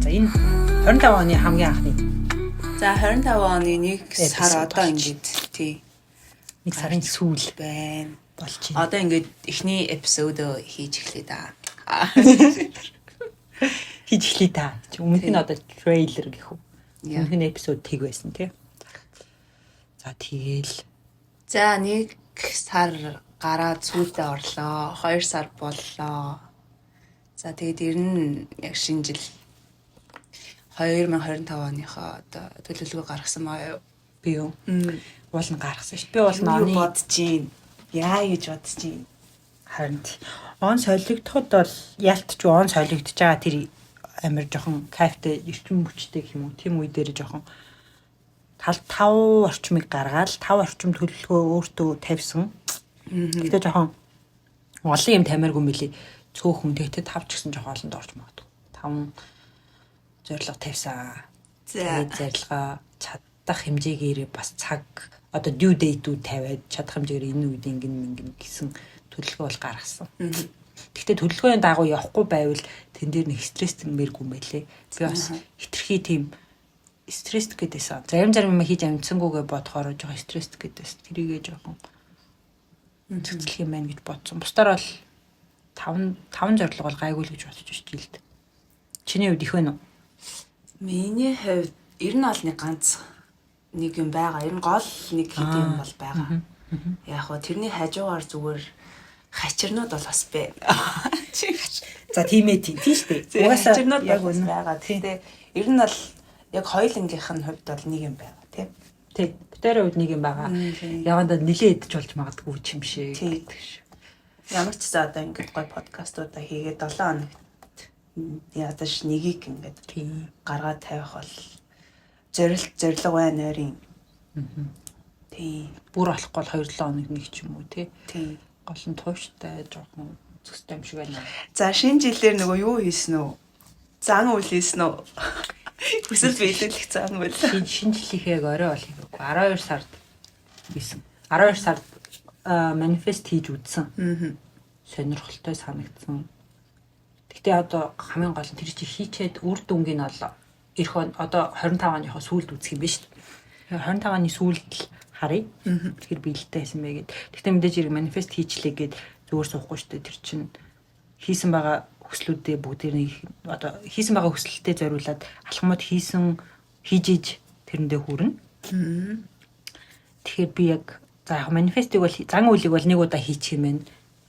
За, энэ 25 оны хамгийн анхны За, 25 оны 1 сар эпизод одоо болж. ингээд тий Нэг сарын сүүл байна. болж байна. Одоо ингээд эхний эпизодоо хийж эхлэе да. Хийж эхлэе та. Чи өмнөх нь одоо трейлер гэх үү? Яа. Өмнөх нь эпизод тэг байсан, тий. За, тэгээл За, нэг сар гараад сүүлдээ орлоо. 2 сар боллоо. За, тэгээд ер нь яг шинэ жил 2025 оныхоо одоо төлөвлөгөө гаргасан маа юу? Би юу? Уул нь гаргасан шүү дээ. Би уул нь Юу оны бодож гин? Яа гэж бодож гин? Харин он солигдоход бол ялтч он солигдож байгаа тэр амир жоохон кайфтай, эрчим хүчтэй гэх юм уу. Тийм үе дээр жоохон тал 5 орчмыг гаргаад 5 орчим төлөвлөгөө өөртөө тавьсан. Гэтэ жоохон олон юм тамиаргүй мөлий, цөөхөн. Тэгтээ 5 ч гэсэн жоохон олонд орж магадгүй. 5 зорилго тавьсан. За. Тэгээд зорилгоо чадах хэмжээгээр бас цаг одоо due date-үүд тавиад чадах хэмжээгээр энэ үед ингэн ингэн гэсэн төлөвлөгөө бол гаргасан. Гэхдээ төлөвлөгөөний дагуу явахгүй байвал тэн дээр нэг стресс мэргүй юм байлээ. Би бас хитрхи тийм стресс гэдээсэн. Зарим зарим юм хийж амжсангүйгээ бодохоор жоохон стресс гэдээс тэрийгээ жоохон цэцлэх юм байна гэж бодсон. Бусдаар бол 5 5 зорилго бол гайгүй л гэж бодож байна жилд. Чиний хувьд их байна уу? Миний хувьд ер нь бол нэг ганц нэг юм байгаа. Ер нь гол нэг хэд юм бол байгаа. Яг хоо тэрний хажуугаар зүгээр хачирнууд бол бас байна. За, тийм ээ, тийм тийм шүү дээ. Угаасаа хачирнууд яг бол бас үнэ. байгаа. Гэхдээ ер нь бол яг хоёулангийнх нь хувьд бол нэг юм байгаа, тийм. Тий. Битэрийн хувьд нэг юм байгаа. Тийм. Явандаа нилээ идэж болж магадгүй юм шиг Тий. гэдэг шиг. Ямар ч гэсэн одоо ингээд гой подкастуудаа хийгээд 7 хоногт ядаж нэгийг ингээд гаргаад тавих бол зорилт зорилго байна ойрын. Тий. Бүр болохгүй бол 2-7 хоног нэг ч юм уу, тий. Тий. Гол нь тууштай, жоохон зүстэй юм шиг байна. За, шинэ жилээр нөгөө юу хийсэн үү? Зан үйл хийсэн үү? Хүсэл биелүүлэх зан үйл. Шинэ шинэ жилийнхээ яг орой бол хийгээгүй. 12 сард хийсэн. 12 сард манифест хийж үзсэн. Сонирхолтой санагдсан. Гэхдээ одоо хамгийн гол нь тэр чи хийчээд үр дүнгийн нь бол эх он одоо 25 оныхоо сүүлд үзэх юм байна шүү дээ. 25 оны сүүлд л харъя. Тэгэхээр биелэлтэй байсан бэ гэд. Гэхдээ мэдээж хэрэг манифест хийчлээ гэд зүгээр суухгүй шүү дээ. Тэр чинь хийсэн байгаа хүслүүдээ бүгдийг нэг одоо хийсэн байгаа хүсэлтэд зориулаад алхмууд хийсэн хийж иж тэрэндээ хүрнэ. Тэгэхээр би яг за яг манифестыг бол зан үйлийг бол нэг удаа хийчих юм байна.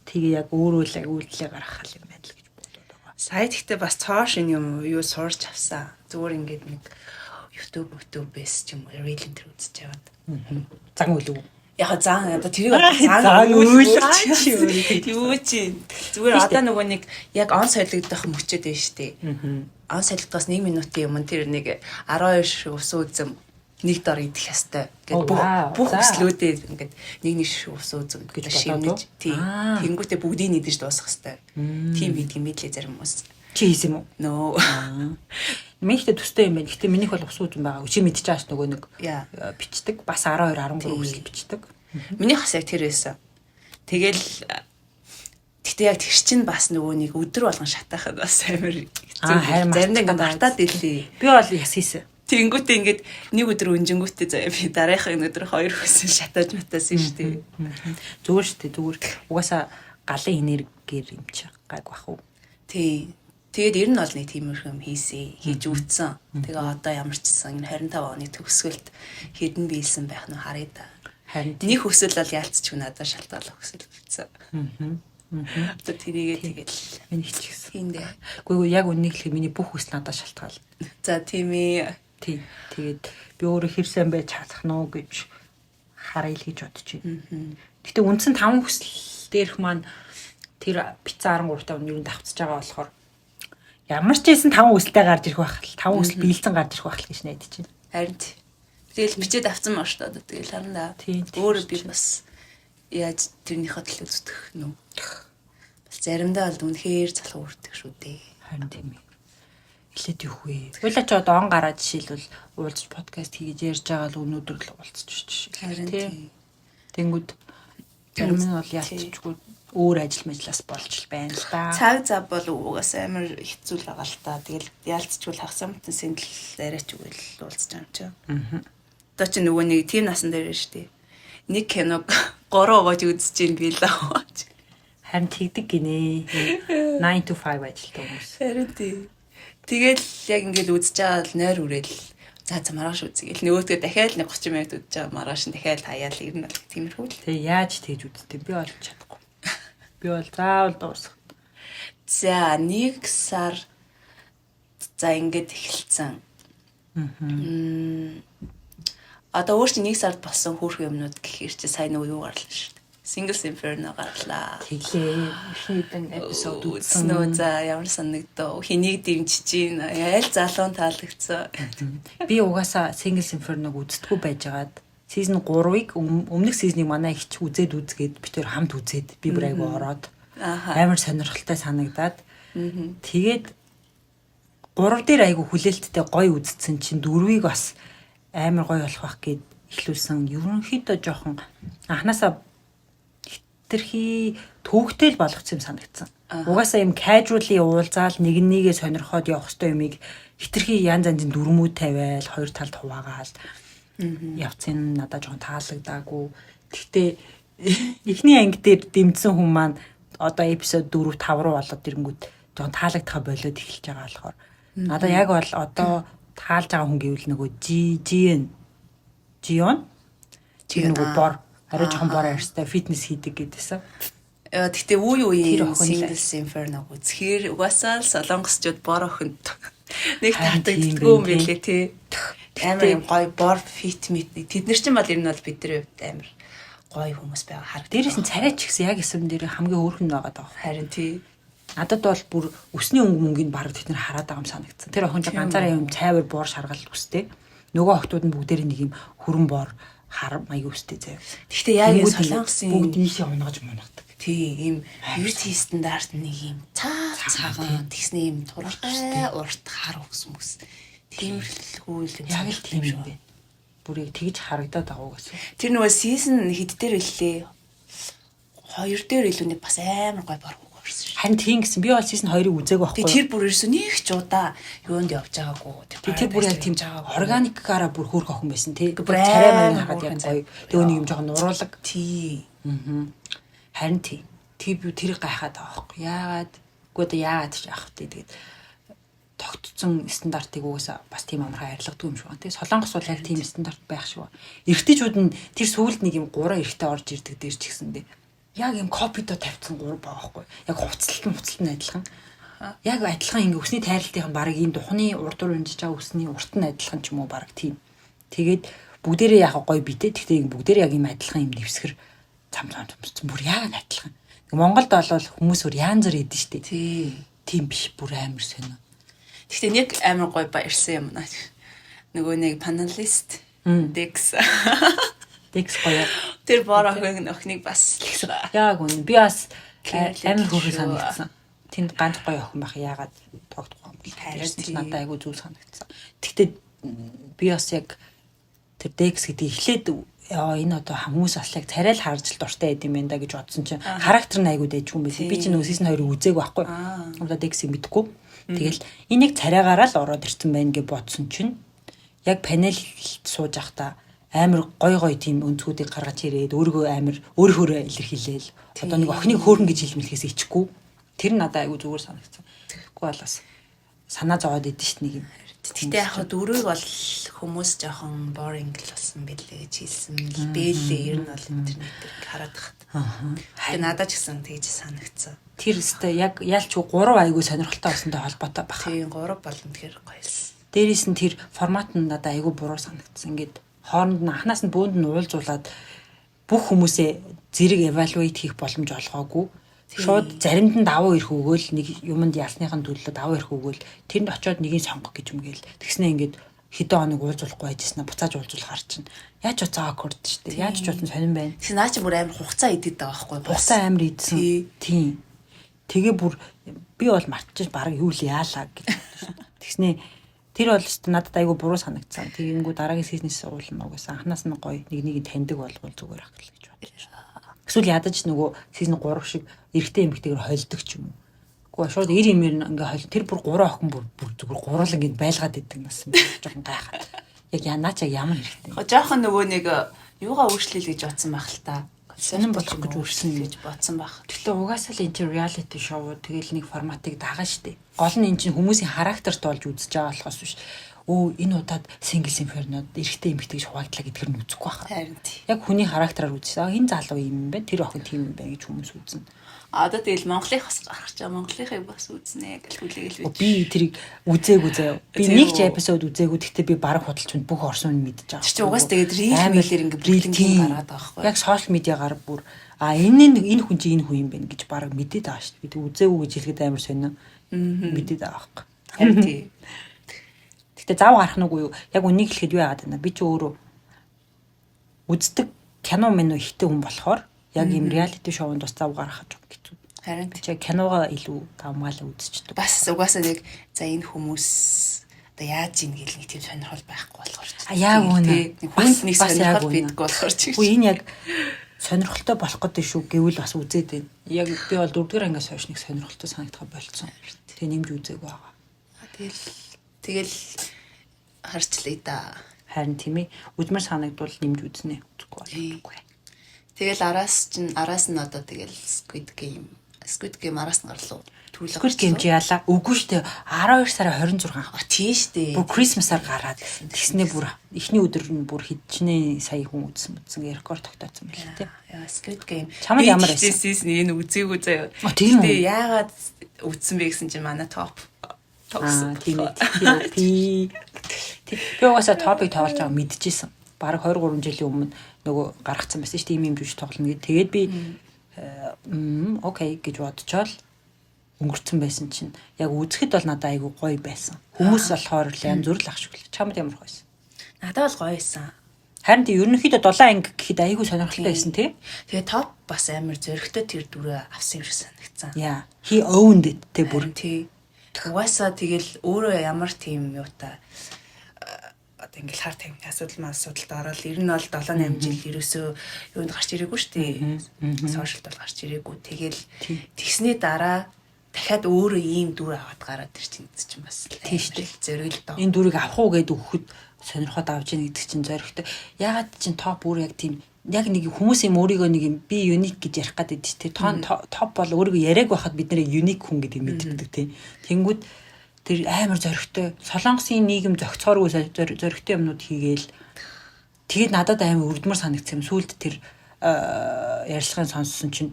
Тэгээ яг өөрөө л яг үйлдэлээ гаргах юм байна л гэж бодод байгаа. Сая тэгтээ бас цоо шинэ юм юу сурч авсан. Зүгээр ингээд нэг YouTube-ээс ч юм уу reel энэ төр үзэж яваад. Зан үйл үү? Яг зан одоо тэрийг Зан үйл чи юу чи зүгээр одоо нөгөө нэг яг он солигдох мөчөд байна шүү дээ. Он солигдохоос 1 минутын өмнө тэр нэг 12 шиг ус үзэм нэг дор идэх ёстой Оо, гэд бүх вау, бүх за. хүслүүдээ ингээд нэг нэг шиг ус үзэм гэж гэж бодоод шивнэж уу? тий тэнгүүтээ бүгдийг идэж дуусгах ёстой. Тийм хийдэг юм билээ зарим хүмүүс. Чи хийсэн юм уу? Нөө. Минийхтэй төстэй юм байна. Гэтэ минийх бол ус үзэн байгаа. Чи мэдчихэж нөгөө нэг Яа. Бичдэг. Бас 12 13 Тий. хүсэл бичдэг. Минийх бас яг тэр байсан. Тэгэл гэтээ яг тэр чинь бас нөгөө нэг өдөр болгон шатаахад бас амар хэцүү. Аа, харин Заримдаа ингээд мартаад мартаад ирлээ. Би бол яс хийсэн. Тэнгүүтээ ингээд нэг өдөр өнжингүүтээ заяа би дараагийнхын өдөр хоёр хүсэн шатааж матаасан шүү дээ. Зүгээр шүү дээ. Зүгээр угаасаа галын энергиэр юм чи гайг бах уу? Тий. Тэгээд ер нь бол нэг тиймэрхүү юм хийсэн, хийж үтсэн. Тэгээ одоо ямар ч гэсэн энэ 25 оны төгсгөлд хэдэн биелсэн байх нь харъя да. Харин Нэг хүсэл бол яалтчгүй надад шалтгааллах хүсэл үлдсэн. Одоо тэрийгээ тэгэл миний ч гэсэн. тийм дээ. Үгүй яг үннийг хэлэхэд миний бүх хүсэл надад шалтгаал. За, тийм ээ. Тий. Тэгээд би өөрөө хэр сайн байж чадах нь уу гэж харъя л гэж бодож байна. Гэтэ үндсэн 5 хүсэл дээрх маань тэр пицца 13 тав нь юу давцж байгаа болохоор ямар ч байсан 5 хүсэлтэй гарч ирэх байх л 5 хүсэл биелсэн гарч ирэх байх л гэж найдаж байна. Харин тий. Тэгэл бичээд авсан маа шүү дээ. Одоо тэгэл харна да. Тийм, тийм Өөрөө би бас яаж тэрнийхээ төлөө зүтгэх нь үү? Бас заримдаа бол үнэхээр залхуу үрдэг шүү дээ. Харин тийм ээ. Эхлээд юу вэ? Уйлаа ч одоо он гараад жишээлбэл уулзч подкаст хийж ярьж байгаа л өнөөдөр л уулзч жишээлбэл тий. Тэнгүүд зарим нь бол ялцчгүй өөр ажил мэжлээс болж л байна л да. Цаг зав бол угаасаа амар хэцүү л байгаа л та. Тэгэл ялцчгүй хагас амтан сэндэл арайч үгүй л уулзч байгаа юм чи. Аа. Одоо чи нөгөө нэг тийм насан дээр шүү дээ. Нэг киног 3 угааж үзэж ин би л аа. Харин тэгдэг гинэ. 9 to 5 ажилтдаг хүмүүс. Харин тий. Тэгэл яг ингээл үзэж байгаа л нойр үрээл за за маргааш үзье гэл нөгөөдгөө дахиад нэг 30 минут үзэж байгаа маргааш нь дахиад хаяал ер нь бол тиймэрхүү л. Тэгээ яаж тэгж үздэг би бол чадахгүй. Би бол заавал дуусгах. За нэг сар за ингээд эхэлсэн. Аа. Одоо өөр чинь нэг сард болсон хөөрхөн юмнууд гэхээр чи сайн нөгөө юу гарлаа шүү дээ. Singles Inferno гарлаа. Тэглээ. Эхний хэдэн эпизод үзсэн үү? За ямар санагдав? Хэнийг дэмжиж чинь? Аль залуу нь таалагдсан? Би угаасаа Singles Inferno-г үздэггүй байжгаад season 3-ыг өмнөх season-ыг манай их ч үзээд үзгээд би тэр хамт үзээд би бүр айгу ороод амар сонирхолтой санагдаад тэгээд 3 дээр айгу хүлээлттэй гоё үзсэн чинь 4-ийг бас амар гоё болох байх гэд эхлүүлсэн. Ерөнхийдөө жоохон анханасаа хэтэрхий төвөгтэй л болгоцсон юм санагдсан. Угаасаа юм casually уулзаал нэг нэгээ сонирхоод явах хэвээр юмыг хэтэрхий янз янзын дүрмүүд тавиал хоёр талд хуваагаал явцын надад жоохон таалагдаагүй. Гэхдээ эхний анги дээр дэмжсэн хүн маань одоо эпизод 4 5 руу болоод ирэнгүүт жоохон таалагдахаа болоод эхэлж байгаа болохоор надад яг бол одоо таалж байгаа хүн гэвэл нөгөө G Gн Gion тэр нөгөө бор арай жоохон бор арьстай фитнес хийдэг гэдээсэн. Гэхдээ үе үеийн Singles Inferno үзэхээр угаасаа л солонгосчууд бор охинд нэг таатагддаггүй юм билээ тий. Амар юм гоё бор fit мит. Тэд нар чинь бол ер нь бол бидний хувьд амар гоё хүмүүс байгаа харагдав. Дээрээс нь царай ч гэсэн яг эсэм дээр хамгийн хөөрхөн байгаа даа. Харин тий. Надад бол бүр өсний өнгө мөнгийг бараг тэд нар хараад байгаа юм санагдсан. Тэр охин ч ганцаараа юм цайвар бор шаргал өстэй. Нөгөө охтууд нь бүгдээрээ нэг юм хүрэн бор хар маяг өстэй заяа. Гэхдээ яг энэ солонгосын бүгд ийшээ унгаж мунгадаг. Тий, ийм beauty стандарт нэг юм цаа цагаан тэгсний юм тургай урт хар өгс мөс. Тиймэрхүү л юм яг л тийм юм бэ. Бүрийг тэгж харагдаад байгаа уу гэсэн. Тэр нөгөө season хэд дээр үлээ? Хоёр дээр илүү нэг бас амар гой бор орсон шүү. Харин тийм гэсэн. Би бол season 2-ыг үзээгүй байхгүй. Тэр бүр ерөөсөө нэг ч удаа юунд явж байгаагүй. Тэр бүр яг тийм органикаараа бүр хөөрхөн охин байсан тий. Бүр царай маяг хараад яг гоё. Тэгээ нэг юм жоохон нуруулаг. Тий. Аа. Харин тий. Тэр би тэрийг гайхаад байгаа байхгүй. Яагаад? Үгүй одоо яагаад ч яах вэ? Тэгээд тогтцсон стандартыг угаасаа бас тийм амархан арилгадаг юм шиг байна. Тэгээ Солонгос бол яг тийм стандарт байх шиг байна. Эрэгтэйчүүд нь тэр сүүлд нэг юм гурван эрэгтэй орж ирдэг дээр ч гэсэндээ яг юм копидо тавьсан гурав байгаа байхгүй. Яг хувцлалт нь хувцлалт нь адилхан. Яг адилхан ингээ өсний тайралтынх нь баг ийм духны урд дур унжиж байгаа өсний урт нь адилхан ч юм уу баг тийм. Тэгээд бүгдээрээ яг гоё битэй. Тэгтээ бүгдээрээ яг ийм адилхан юм нэвсгэр цам цам цамцсан бүр яг адилхан. Монголд бол хүмүүс бүр янз бүр идэв штэ. Тий. Тийм биш бүр амар сонио. Гэхдээ нэг амар гоё баярсан юм наа. Нөгөө нэг panelist Dex. Dex гоё. Тэр бор охин охиныг бас Яг үнэ. Би бас амар хөөрхөн санагдсан. Тэнд ганц гоё охин байх яагаад тогтохгүй юм бэл. Тэрс надад айгүй зүг санагдсан. Тэгтээ би бас яг тэр Dex гэдэг эхлээд яа энэ одоо хүмүүс бас яг царай л харж л дуртай байд юм байна да гэж бодсон чинь характер нь айгүй дэжгүй юм байсан. Би чинь нөгөө season 2-ыг үзээгүй байхгүй. Одоо Dex-ийг мэдэхгүй. Тэгэл энийг царайгаараа л ороод ирсэн байна гэж бодсон чинь яг панел сууж байхдаа амар гой гой тийм өнцгүүдийг гаргаж ирээд өөрийгөө амар өөрөөхөө илэрхийлээл. Одоо нэг охиныг хөөрхөн гэж хэлмэлхээс ичгүй. Тэр надад айгүй зүгээр санагдсан. Тэгэхгүй бол бас санаа зовоод идэв шít нэг юм. Гэхдээ яг хаа дөрөв бол хүмүүс жоохон boring л болсон билээ гэж хэлсэн л бэлээ. Ер нь бол интернет дээр хараад тахад. Тэгээ надад ч гэсэн тэгж санагдсан. Тэр өстэй яг ялч гурав айгүй сонирхолтой болсонтой холбоотой баха. Тийм гурав болон тэгэхээр гоёлсон. Дээрээс нь тэр формат нь надад айгүй буруу санагдсан. Ингээд хооронд нь анханаас нь бөөнд нь уулзуулаад бүх хүмүүсээ зэрэг evaluate хийх боломж олгоогүй. Шууд заримд нь давуу ирэх өгөөл нэг юмд ялсныхын төлөө давуу ирэх өгөөл тэрэнд очиод нэгийг сонгох гэж юм гээл. Тэгснэ ингээд хэдэн хоног уулзуулахгүй байжснаа буцааж уулзуулахар чинь яаж ч уцаа awkward шүү дээ. Яаж ч утсан сонирн байна. Тэгсэн наа чи бүр амар хугацаа идэд байгаа байхгүй. Хугацаа амар идсэн. Тийм. Тэгээ бүр би бол мартчих баг юу л яалаа гэж. Тэгснээ тэр бол өстө надад айгүй буруу санагдсан. Тэгэнгүү дараагийн season ээс уулна угаасаа анханаас нь гоё нэг нэгийг таньдаг болвол зүгээр ах гэж бодож байна. Эсвэл ядаж нөгөө season 3 шиг эрэгтэй эмэгтэйгээр холддог ч юм уу. Гэхдээ шууд эр имэр ингээ хол тэр бүр гурван охин бүр бүр зүгээр гурлан ингэ байлгаад идэг нас юм. Жохон гайхаад. Яг янаач яг ямар хэрэгтэй. Жоохон нөгөө нэг юугаа өөрчлөе гэж бодсон байх л та. Сонин болох гэж өөрчсөн гэж бодсон байх. Гэхдээ угаасаа л энэ чинь reality show тэгэл нэг форматыг дагаа штэ. Гол нь энэ чинь хүмүүсийн характерт болж үзэж байгаа болохоос биш. Өө, энэ удаад Singles Inferno эрэгтэй эмэгтэй гэж хуваагдлаа гэдгээр нь үзэхгүй байхаа. Харин тий. Яг хүний характераар үзсэн. А, энэ залуу юм байна, тэр охин тийм юм байна гэж хүмүүс үзнэ. Одоо тэгэл Монголынх бас гарч байгаа. Монголынхыг бас үзнэ гэж хүлээгээл байж. Би тэрийг үзээгүй заяа. Би нэг ч episode үзээгүй. Гэхдээ би бараг худалч хүнд бүх орсон нь мэдэж байгаа. Тэр чинь угаас тэгээд reel мэлэр ингээ бүгднийг гаргаад байгаа байхгүй. Яг social media гаар бүр а энэ энэ хүн чи энэ хүн юм байна гэж бараг мэдээд байгаа шүү дээ. Би тэг үзээгүй гэж хэлэхэд амар сонио. Мэдээд байгаа байхгүй. Харин тий. Гэхдээ зав гарах нь үгүй юу? Яг үнийг хэлэхэд юу яагаад байна? Би чи өөрөө үздэг кино мэн ихтэй хүн болохоор яг ийм reality show нд бас зав гаргах жоох хэцүү. Харин чи киногоо илүү давмгаалаа үзчихдэг. Бас угаасаа нэг за энэ хүмүүс одоо яаж ийн гэл нэг тийм сонирхол байхгүй болохоор ч. А яг үнэ. Хүнд нэг сонирхол бидгүй болохоор ч. Үгүй, энэ яг сонирхолтой болох гэдэг шүү гэвэл бас үзээд байна. Яг би бол дөрөвдүгээр ангиас хойш нэг сонирхолтой санагдах болцсон. Тэгээ нэмж үзээгүй байгаа. Тэгэл харчлаа да. Харин тийм ээ. Үзмэр санагдвал нэмж үзнэ. Үзэхгүй болохгүй. Тэгэл араас чинь араас нь одоо тэгэл Squid Game араас нь гарлаа. Түлээ. Squid Game чи яалаа? Үгүй шүү дээ. 12 сарын 26. А, тийм шүү дээ. Бүр Christmas-аар гараад тэгснээ бүр эхний өдөр нь бүр хэдчнээ сая хүн үзсэн үзсэн рекорд тогтооцсон байл тээ. Яа, Squid Game. Чамд ямар байсан? Season энэ үзээгүй заяа. Тийм үү? Гэтэ яагаад үзсэн бэ гэсэн чинь манай топ Аа, тийм ээ. Тийм. Би угаасаа топыг тоглож байгааг мэдчихсэн. Бараг 23 жилийн өмнө нөгөө гаргацсан байсан шүү дээ. Ийм юм жүжиг тоглоно гэд. Тэгээд би okay гэж бодчоол өнгөрцөн байсан чинь яг үзэхэд бол надад айгүй гоё байсан. Хүмүүс болохоор л янз бүр л ах шиг л. Чамд ямар байсан? Надад бол гоё байсан. Харин тийм, ерөнхийдөө 7 анги гэхэд айгүй сонирхолтой байсан, тий. Тэгээ топ бас амар зөрөгтэй тэр дүрээ авсан юм шиг санагдсан. Яа. He owned it те бүр. Тий. Угаасаа тэгэл өөрөө ямар тийм юутай одоо ингээл хар тамхины асуудал маа асуудалд ороод ер нь бол 7 8 жил ерөөсөө юунд гарч ирээгүй шүү дээ. Social д бол гарч ирээгүй. Тэгэл тэгсний дараа дахиад өөрөө ийм дүр аваад гараад ир чинь чинь бас Тийм шүү дээ. Зориг л доо. Энэ дүрийг авах уу гэд өгөхөд сонирхоод авч ийн гэдэг чинь зоригтой. Ягаад чинь топ бүр яг тийм яг нэг хүмүүс юм өөрийгөө нэг юм би unique гэж ярих гэдэг чинь тэр топ бол өөрийгөө яриаг байхад бид нэр unique хүн гэдгийг мэддэг, тийм. Тэнгүүд тэр амар зоригтой. Солонгосын нийгэм зохицооргүй зоригтой юмнууд хийгээл тэгээд надад амар өрдмөр санагдсан юм. Сүүлд тэр ярилцлагын сонссон чинь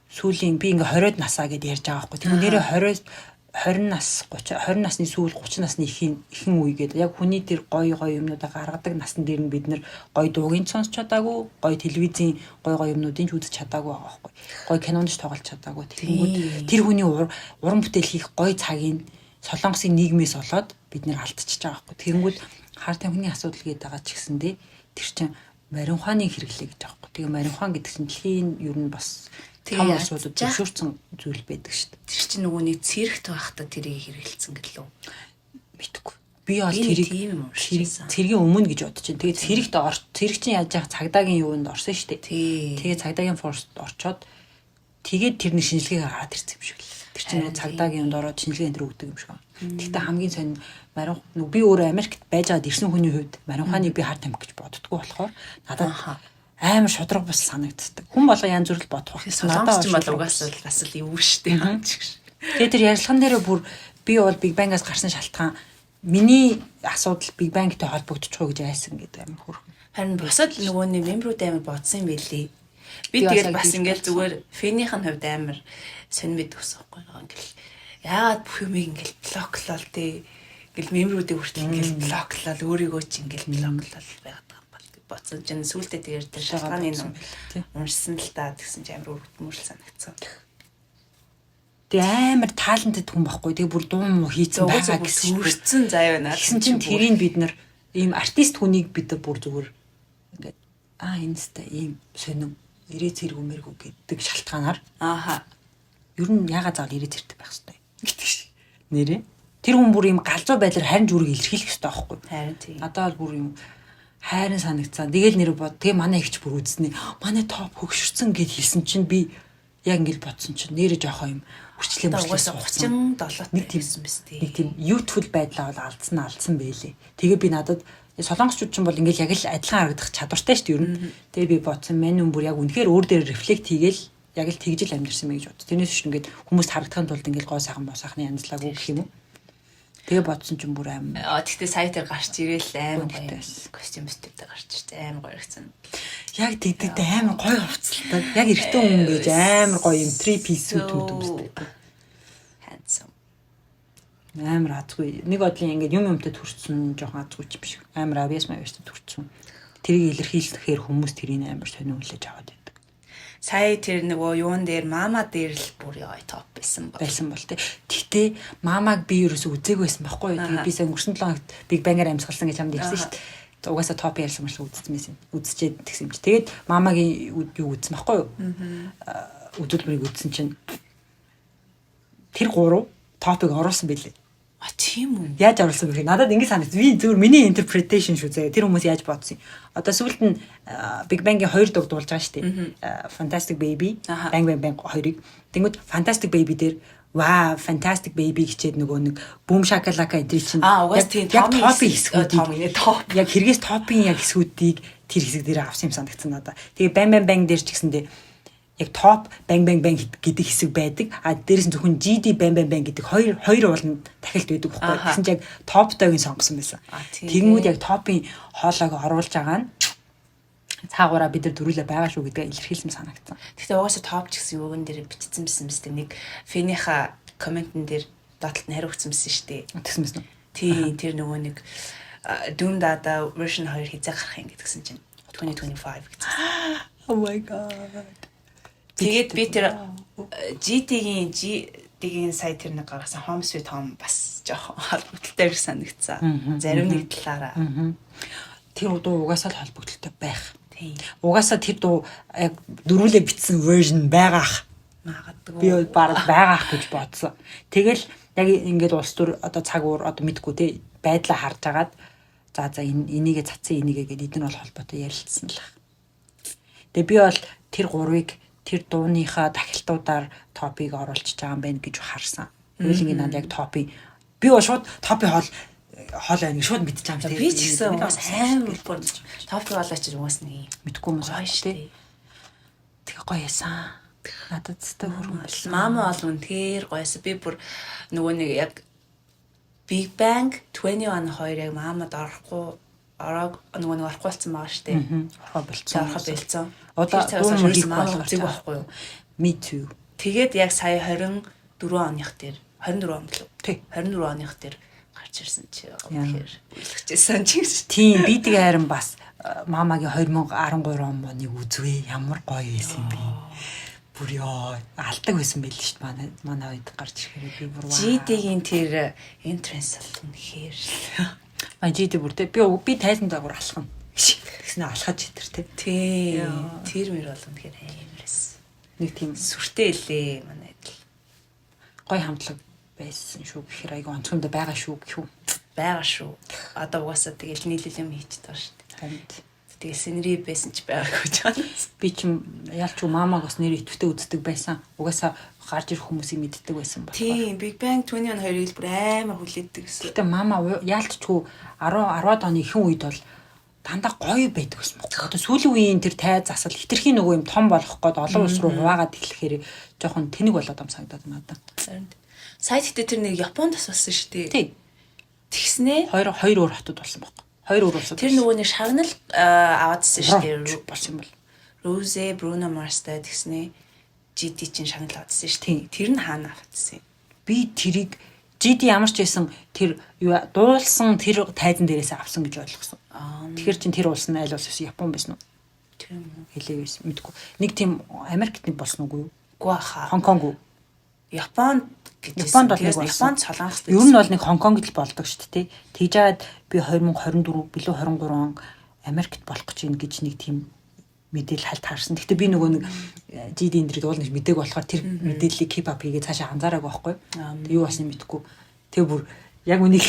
сүүлийн би ингээ 20-од насаа гэд ярьж байгаа байхгүй. Тэр нэрээ 20 20 нас 30 20 насны сүүл, 30 насны ихэн үе гэдэг. Яг хүний тэр гоё гоё юмнуудаа гаргадаг насн дээр нь бид нэр гоё дуугийн сонсч чадаагүй, гоё телевизийн гоё гоё юмнуудыг ч үзэж чадаагүй байгаа байхгүй. Гоё кинонд ч тоглож чадаагүй. Тэгэнгүүт тэр хүний уран бүтээл хийх гоё цагийг Солонгосын нийгмээс болоод бид нэр алдчихж байгаа байхгүй. Тэгэнгүүт хар тамхины асуудал гэдэг байгаа ч гэсэндээ тэр чинь марихуаны хэрэглээ гэж байгаа байхгүй. Тэгээ марихуан гэдэг чинь дэлхийн ер нь бас том улсуудад зөвшөөрсөн зүйл байдаг шүү дээ. Тэр чинь нөгөө нэг цэрэгт байхдаа тэрийг хэрэгэлсэн гэлөө. Мэдгүй. Би бол тэрийг цэргийн өмнө гэж бодож байна. Тэгээд цэрэгт ор цэрэг чинь яаж яах цагдаагийн юунд орсон шүү дээ. Тэгээд цагдаагийн force т орчоод тэгээд тэр нэг шинжилгээг гаргаад ирсэн юм шиг л. Тэр чинь нөгөө цагдаагийн юунд ороод шинжилгээ энэ төр өгдөг юм шиг байна. Гэхдээ хамгийн сонь марин би өөрөө Америкт байж байгаад ирсэн хүний хувьд марихуаныг би хар тамхи гэж боддгоо болохоор надад амар шудраг бус санагддаг. Хүн болго янз бүр л бодох байх. Надад ч бол угаасаа бас л эвгүй шүү дээ. Тэгээд тэр ярилцлаган дээрээ бүр би бол Big Bang-аас гарсан шалтгаан миний асуудал Big Bang-тай холбогдчих уу гэж айсан гэдэг амар хөөрхөн. Харин бусад нөгөө нэг member үүд амар бодсон юм байлээ. Би тэгэл бас ингээл зүгээр fan ийх нь хувьд амар сонь мэд өссөн байхгүй ингээл яагаад бүх юмыг ингээл block лол тий, ингээл member үүдийг хүртэл ингээл block лол, өөрийгөө ч ингээл block лол байгаад байгаа юм бол гэж бодсон чинь сүултээ тэгээд тэр шалтгааны юм уншсан л та тэгсэн чинь амар өргөтмөр санагдсан. Тэгээ амар talented хүн байхгүй. Тэгээ бүр дуу муу хийцэн байгаа гэсэн үрцэн заяа байна. Тэгсэн чинь тэрийг бид нар ийм артист хүнийг бид нар бүр зүгээр ингээд аа энэстэй ийм сонин ирээ цэрэг өмөргүү гэдэг шалтгаанаар ер нь яга заавал ирээ цэртэй байх хэрэгтэй гэдэг шиг. Нэрээ. Тэр хүн бүр юм галзуу байдлаар харин зүрийг илэрхийлэх ёстой байхгүй. Харин тийм. Надад бол бүр юм хайрын санагцсан. Тэгэл нэр бод. Тэгээ манай ихч бүр үзнэ. Манай топ хөгшөрсөн гэд хэлсэн чинь би яг ингэж бодсон чинь нэрэ жоохон юм хүчлээ мөрчлээ 37 нэг тийм биз дээ. Нэг тийм youthful байдлаа бол алдсан байлээ. Тэгээ би надад солонгосчууд ч юм бол ингээл яг л адилхан харагдах чадвартай шүү дээ ер нь. Тэгээ би бодсон мань хүн бүр яг үнэхээр өөр дээр рефлект хийгээл яг л тэгжил амьдэрсэн мэй гэж бод. Тэрнээс биш ингээд хүмүүст харагдахын тулд ингээл гоо сайхан босаахны янзлаагүй гэх юм уу. Тэгээ бодсон чинь бүр аим. Тэгтээ сая тэр гарч ирээл амар гоё костюм өстөдөө гарч ирсэн амар гоё ирсэн. Яг тэгдэгтэй амар гоё хувцалтай. Яг эрэгтэй хүн гэж амар гоё юм 3 piece suit өмсдөг. Handsome. Амар азгүй. Нэг бодлын ингээд юм юмтай төрсөн жоохон азгүй ч биш. Амар авьяас мавьяастай төрсөн. Тэрийг илэрхийлэхээр хүмүүс тэрийг амар сонин хүлээж аваад байдаг. Сая тэр нөгөө юун дээр мама дээр л бүр яа топ байсан бол. Байсан бол тий. Гэтэ мамаг би ерөөсө үзээгүй байсан байхгүй юу. Тэгээ би сая өнгөрсөн 7 хоногт Big Bang-аар амьсгалсан гэж чамд ярьсан шүү дээ. Угаасаа топ ярьсан мөртлөө үзсэн байсан. Үзчихэд тэгсэн юм чи. Тэгээд мамагийн юу үзсэн байхгүй юу? Үзүүлбэрийг үзсэн чинь тэр гурав топыг оруулсан байлээ. А тийм үү? Яаж оруулсан бэ гэхээр надад ингэ санагд. Би зүгээр миний interpretation шүү заяа. Тэр хүмүүс яаж бодсон юм. Одоо сүүлд нь Big Bang-ийн 2 дуг дуулж байгаа шүү дээ. Fantastic Baby, Bang Bang Bang хоёрыг. Тэнгүүд Fantastic Baby дээр wow, Fantastic Baby гэчээд нөгөө нэг Boom Shakalaka энэ чинь угаас тийм яг топын хэсгүүдийг топ. Яг хэрэгээс топын яг хэсгүүдийг тэр хэсэг дээр авсан юм санагдсан надад. Тэгээ Bang Bang Bang дээр ч гэсэндээ яг топ bang bang bang гэдэг хэсэг байдаг. А дээрээс нь зөвхөн GD bang bang bang гэдэг хоёр ууланд дахилт байдаг байхгүй. Тэгсэн чинь яг топтойг нь сонгосон байсан. Тэгэнгүүт яг топын хоолойг оруулж байгаа нь цаагаараа бид нар дөрүлээ байгаа шүү гэдгээ илэрхийлсэн санагдсан. Гэхдээ угаасаа топ ч гэсэн юуган дээр бичсэн байсан мэт нэг фэнийхаа комментэн дээр доотлолт нь хариу өгсөн байсан шүү дээ. Тэгсэн байсан уу? Тийм, тэр нөгөө нэг Doom Dada version 2 хизээ гарах юм гэдгсэн чинь 2025 гэсэн. Oh my god. Тэгээд би тэр GT-гийн GT-гийн сая тэр нэг гаргасан Home Sweet Home бас жоохон холбогдолтой их санагдсан. Зарим нэг талаараа. Тэр дуу угаасаа л холбогдолтой байх. Тийм. Угаасаа тэр дуу яг дөрвөлээ бичсэн version байгаах. Магадгүй. Би бол бараг байгаах гэж бодсон. Тэгэл яг ингээд улс төр одоо цаг уур одоо мэдгүй те байдлаа харж агаад за энэ энийгээ цацсан энийгээ гэдээ эдэн бол холбоотой ярилцсан л байх. Тэгээ би бол тэр гурвыг тэр дууныхаа дахилтуудаар топыг оруулчихж байгаа юм байна гэж харсан. Тэгвэл ингээд надад яг топыг би бол шууд топын хоол хоол байна шууд мэдчихэж байгаа юм Би ч гэсэн угаас амар бүр топыг болооч угаас нэг мэдгүй юм гоё шүү шүү дээ. Тэгээ гоё ясан. Надад зү хөрөнгө байсан. Мама бол үнэхээр гоёсэн. Би бүр нөгөө нэг яг Big Bang 21 хоёр яг мамад орохгүй ороог нөгөө нэг орохгүй болсон байгаа шүү дээ. Орхоо болцсон. Орохоо болцсон. Одоо Тэр цагаас дуу хойш хийхгүй мама болохоор үзег байхгүй юу? Me too. Тэгээд яг сая 24 оных дээр 24 он гэлөө. Тий. 24 оных дээр гарч ирсэн чи үнэхээр уйлгажсэн чи гэж. Тийм би тэгээ харин бас мамагийн 2013 он моныг үзвээ ямар гоё байсан юм бэ. Бүр ёо алдаг байсан байл шүү дээ манай үед гарч ирэхээр би бүр ваа. GD-гийн тэр entrance бол үнэхээр л. Маа GD бүр те би тайлан дагуур алхана. Тэгснэ алхаж итэр те. Тий. Тэр мөр бол үнэхээр амар эс. Нэг тийм Сүртэй лээ манай адил. гоё хамтлаг байсан шүү гэхээр айгу онцгойд байгаа шүү гэх юм. Байгаа шүү. Одоо угаасаа тэгэл нийлэл юм хийчихэд байгаа шүү дээ. Харин Тэгээ сэнри байсан ч байгаагүй ч байна. би ч ялч уу мамаг бас нэр идэвхтэй үздэг байсан. Угаасаа гарч ирэх хүмүүсийг мэддэг байсан болохоор. Тийм, Big Bang 21 хоёрыг л бүр амар хүлээдэг гэсэн. Гэтэ мама яалтчгүй 10 10-аад оны ихэнх үед бол дандаа гоё байдаг гэсэн юм. Одоо сүүлийн үеийн тэр тай засал хитрхийн нөгөө юм том болох гээд олон улс руу хуваагаад эхлэхээр жоохон тэнэг болоод ам санагдаад надад. Харин. Сая гэхдээ тэр нэг Японд бас болсон шүү дээ. Тий. Тэгснээ Хоёр өөр хотод болсон байхгүй. Хоёр өөр улсад. тэр нөгөө нэг шагнал аваадсэн шүү дээ. болсон юм бол. Rose, Bruno Mars-тай тэгснээ GD чинь шагнал аваадсан шүү Тийм. дээ. Тэр нь хаана аваадсан юм? Би тэрийг GD ямар ч байсан тэр юу дуулсан тэр тайзан дээрээс авсан гэж ойлгосон. Тэгэхээр чин тэр улс нь аль улс байсан? Япон байсан уу? Тийм үү. Хэлээ байсан мэдгүй. Нэг тийм Америкт нэг болсон үгүй юу? Үгүй хаа. Хонконг уу? Японд гэж Японд бол нэг болсон. Японд Солонгост Ер нь бол нэг Хонконгд л болдог шүү дээ. Тэгж жаад би 2024 билүү 23 он Америкт болох гэж байна гэж нэг тийм мэдээлэл хальт харсан. Гэхдээ би нөгөө нэг GD энэ дөрөв дуулна гэж мэдээг болохоор тэр мэдээллийг keep up хийгээ цаашаа анзаараагүй байхгүй. Тэг юу болсныг мэдэхгүй. Тэгээ бүр Яг үнийг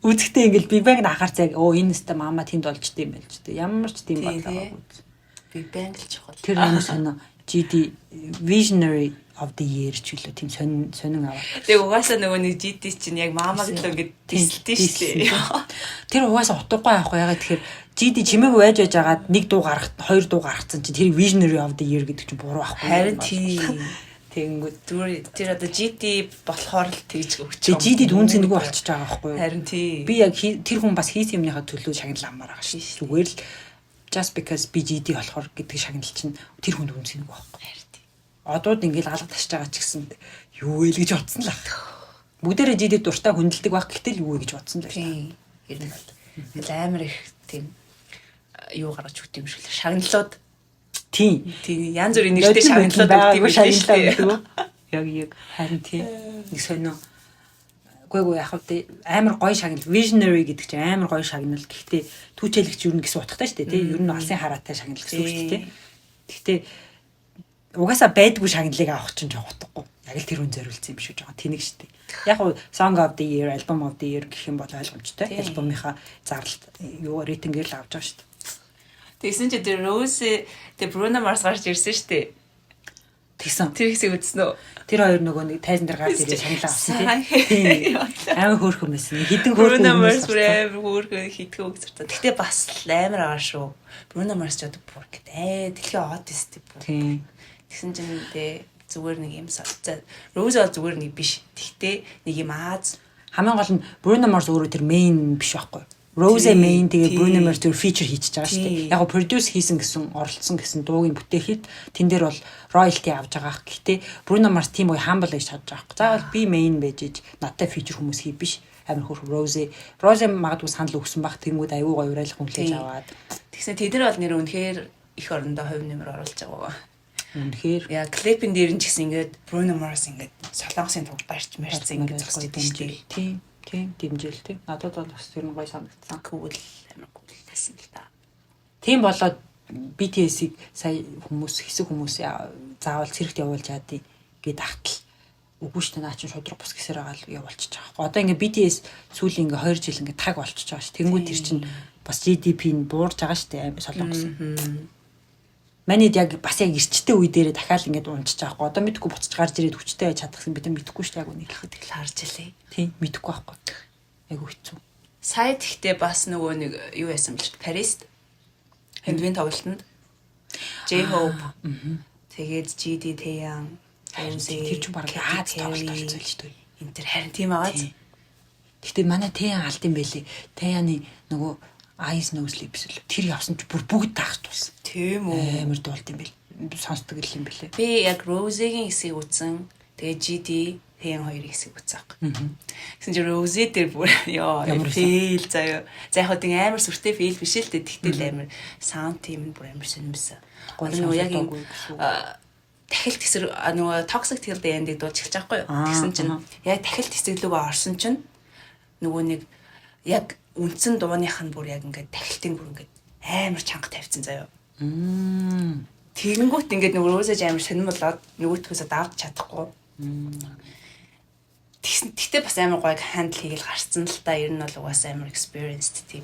үзэхдээ ингээл Big Bang анхаарч яг оо энэ өстө мама тэнд болж дим байл ч тийм. Ямар ч тийм Тий, бодлоо тий. байгаагүй. Big Bang л чухал. Тэр амар сонио GD Visionary of the Year ч үлээ тийм сонин сонин аваад. Тэгээ угаасаа нөгөө нэг GD чинь яг мамаг л ингээд дисэлдэн шүү дээ. Тэр угаасаа утгагүй авах ягаад тэгэхээр GD чимээгүй байж байж байгаад нэг дуу гаргах, хоёр дуу гаргацсан чинь тэр Visionary of the Year гэдэг чинь буруу ахгүй. Харин тийм. Тэгэнгүүт Зүгээр тэр одоо GD болохоор л тэгж өгч. тэгээ GD-д үн цэнэгүй болчихж байгаа байхгүй юу? Харин тийм. Би яг тэр хүн бас хийсэн юмныхаа төлөө шагнал авмаар байгаа шүү. Зүгээр л just because би GD болохоор гэдэг шагнал чинь тэр хүнд үн цэнэгүй байхгүй. Харин тийм. Одууд ингээл алга ташж байгаа ч гэсэн юу вэ л гэж бодсон л ах. Бүгдээрээ GD дуртай хүндэлдэг байх гэтэл юу вэ гэж бодсон л байна. Тийм. Ер нь бол тэгэл амар их тийм юу гаргаж өгд юм шиг л шагналууд. Тийм. Тийм янз бүрийн нэртэй шагналууд өгд юм шиг шагналаа шүү өгдөг дээ. үү? Яг яг харин тийм. Нэг сонио. Үгүй ээ яг хөө амар гоё шагнал visionary гэдэг чинь амар гоё шагнал. Гэхдээ түүчээлэгч юу нэг гэсэн утгатай шүү дээ тий. Ер нь алсын хараатай шагнал гэсэн үг шүү дээ тий. Гэхдээ угаасаа байдгүй шагналыг авах чинь жоо утгагүй. Яг л тэр хүн зориулсан юм шүү жоо тэнэг шүү дээ. Яг уу Song of the Year, Album of the Year гэх юм бол ойлгомжтой. Тийм. Альбомынхаа зарлалт юу рейтингээр л авч байгаа шүү дээ. Тэгсэн чи тэр Rose тэр Bruno Mars гарч ирсэн шүү дээ. Тэгсэн. Тэр хэсгийг үзсэн үү? Тэр хоёр нөгөө нэг тайзан дээр гарч ирээ шагналаа авсан Сайн. тийм. Амар хөөрхөн байсан. Хідэн хөөрхөн Bruno хүмүүс Mars бүр гарсан. амар хөөрхөн хитгэн үг зарцаа. Гэтэ бас л амар агаар шүү. Bruno Mars ч одоо бүр гэдэг дэлхийн од өстэй бүр. Тийм. Тэгсэн чинь тэ зүгээр нэг юм за Rose бол зүгээр нэг биш. Тэгтээ нэг юм Аз Хамгийн гол нь Bruno Mars өөрөө тэр main биш байхгүй. Rose Тийм, main тэгээ тийм. Bruno Mars тэр feature хийчихэж байгаа шүү дээ. Тийм. Яг го produce хийсэн гэсэн оролцсон гэсэн дуугийн бүтээхэд тэн дээр бол royalty авч байгаа ах. Гэхдээ Bruno Mars тийм гоё humble байж чадж байгаа байхгүй. Заавал би main байж иж надтай feature хүмүүс хий биш. Амар хөрх Rose Rose магадгүй санал өгсөн бах тэнгүүд аюу гоё уриалга хүлээж Тийм. аваад Тэгсэн тэд нар бол нэр үнэхээр эх орондоо хувь нэмэр оруулж байгаа. үнэхээр Яа клипэн дээр нь ч гэсэн ингээд Bruno Mars ингээд Солонгосын туг барьж марьцсан ингээд зогсож идэв шүү дээ. Тийм, тийм, дэмжээл тийм. Надад бол бас тэр нь гоё санагдсан. Cool амар cool байсан л та. Тийм болоод BTS-ийг сая хүмүүс хэсэг хүмүүс заавал цэрэгт явуулж яадیں гэд ахтал үгүй шүү дээ наа чин шудраг бус гэсээр байгаа л явуулчих байгаа. Одоо ингээ BTS сүүлийн ингээ 2 жил ингээ таг болчихж байгаа ш. Тэнгүүд тэр чин бас GDP нь буурж байгаа шүү дээ Солонгос. Манайд яг бас яг эрчтэй үе дээрээ дахиад ингээд унчиж байгаа хгүй. Одоо мэдгүй буцаж гарч ирээд хүчтэй байж чадахсан бид нар мэдэхгүй шүү дээ яг үнийг. Тэгэл харж илээ. Тийм мэдэхгүй байхгүй. Айгу хэцүү. Сая тэгтээ бас нөгөө нэг юу яасан бэл ч Парист Хиндвийн тоглолтод J-Hope тэгээд GD Taeyang Харин тэр чинь бараг Аз тоглолт болсон л шүү дээ. Энэ тэр харин тийм агааз. Гэтэ манай Тэян алд юм байлээ. Тэяны нөгөө Eyes No Sleep л тэр явсан чи бүр бүгд таах тулсан. Тийм үү. Амар дуулт юм бэл. Сонсдог юм бэлээ. Би яг Rose-гийн хэсгийг үзсэн. Тэгээ GD Taeyang хоёрын хэсгийг үзсэн. Тэгсэн чинь Rose дээр бүр ёо Ямар байсан? fail заяа. За яг хөө тийм амар сүртэй fail биш л дээ. Тэгтэл амар sound team нь бүр амар сонирмсан. Гоё Одоо нөгөө яг юм сонсогдоогүй гэсэн үг. дахилт хэсэг нөгөө toxic till the end-ийг дуулж эхэлж байгаа байхгүй юу? Аа, Тэгсэн чинь аха. яг дахилт хэсэг лүүгээ орсон чинь нөгөө нэг яг үндсэн дууных нь бүр яг ингээд дахилтын бүр ингээд амар чанга тавьсан заяа. Тэгэнгүүт ингээд нөгөө Rose амар сонирн болоод нөгөөтгөөсөө давж чадахгүй. Тэгсэн тэгтээ бас амар гоё handle хийгээл гарцсан л та. Ер нь бол угаасаа амар experienced тийм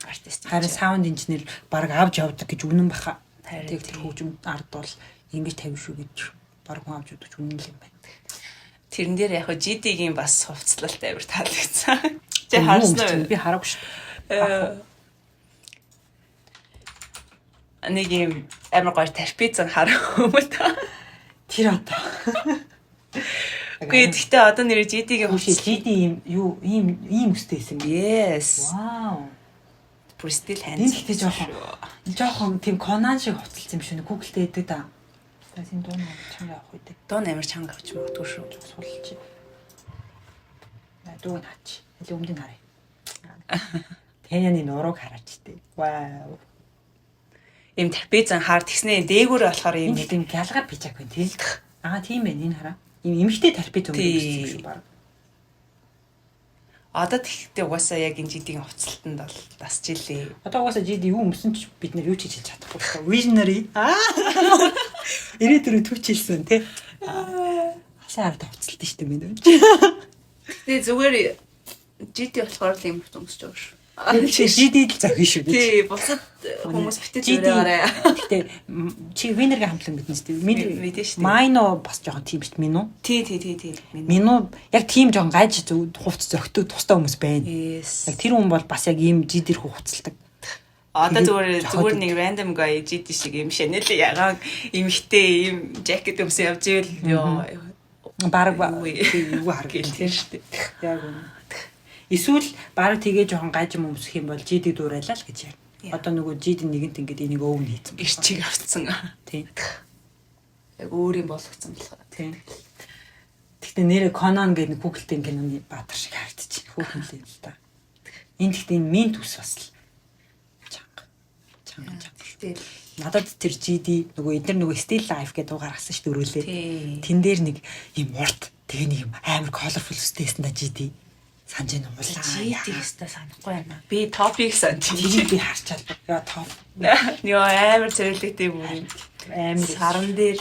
артист. Харин sound engineer баг авч явдаг гэж үнэн баха. Харин Тэг тэр тийм. хөгжим ард бол ингэж тавь шүү гэж баг хүн авч явдаг ч үнэн л юм байна. Тэрэн дээр яг хөө GD-гийн бас хувцлалт амар таалагдсан. Чи Юу харсан өмссөн? уу? Би хараагүй шүү. Э, Нэг юм амар гоё трапезан харах юм л та. Тэр одоо. Үгүй гэхдээ одоо нэр GD-гийн Хүүшээ хувцас. GD ийм юу ийм ийм өстэй байсан юм. Yes. Вау. Бүр still Энэ handsome. гэхдээ жоохон тийм Конан шиг хувцалсан юм шиг Google-тэй өгдөг да. За тийм дуу нь чанга явах үү дээ. Дуун амар чанга авч магадгүй шүү. Сулж. Дууг нь хаач. Хэл өмдийг харъя. Тэняны нурууг хараач тээ. Вау. Ийм трапезан хаар тэгснээ дээгүүр болохоор ийм Энэ тийм гялгар пижак байна тий. Аа тийм байна энэ хараа. Ийм эмхтэй трапез өмдөг юм шиг баг. Одоо тэгтээ угаасаа яг энэ GD-ийн хувцалтанд бол дасч илээ. Одоо угаасаа GD юу өмсөн ч бид нэр юу ч хийж чадахгүй шүү. Visionary. Аа. Ирээдүйн түүчилсэн тий. Асаа ард хувцалт шүү дээ минь. Тэгээ зүгээр GD болохоор л юм өмсөж байгаа шүү. GD л зохино шүү дээ. Тий, бусад хүмүүс битээ зураарай. Гэтэ чи Winner-гийн хамтлаг мэднэ шүү дээ. Мэдэн шүү дээ. Mino бас жоохон тийм шүү дээ. Mino. Тий. Mino яг тийм жоохон гайж хувц зөгтөг тустай хүмүүс байна. Яг тэр хүн бол бас яг ийм GD-р хувцалдаг. Одоо зүгээр нэг random guy GD шиг юм Chanel ягаан эмхтэй ийм жакет өмсөн явж ивэл ёо баг юу харагдана тийм шүү дээ. Яг үнэ. Эсвэл баг тэгээ жоохон гайж юм өмсөх юм бол GD дуурайлаа л гэж ярина. Одоо нөгөө GD нэгэнт ингээд энийг өвн хийцэн. Ирчиг авцсан. Тийм. Яг өөр юм болгоцсон болохоор. Тийм. Гэхдээ нэрэ Conan гэдэг нэг Google-тэй киноны баатар шиг харагдчих. Хөөхөн л юм л та. Энэ гэхдээ энэ мин төс бас л чанга. Чанга. Тэгтэл надад тэр GD нөгөө эдгээр нөгөө Still Life гэдэг дуу гаргасан шүү дээ өрөөлээ. Тэн дээр нэг юм урт тэгээ нэг юм амар colorful төстэйсэн да GD. Санаж байна уу? GD гэстэй санахгүй байна. Би топик санаж. Би харчаал. Яа топ. Йоо амар царайлагтай бүр юм. Амар саран дээр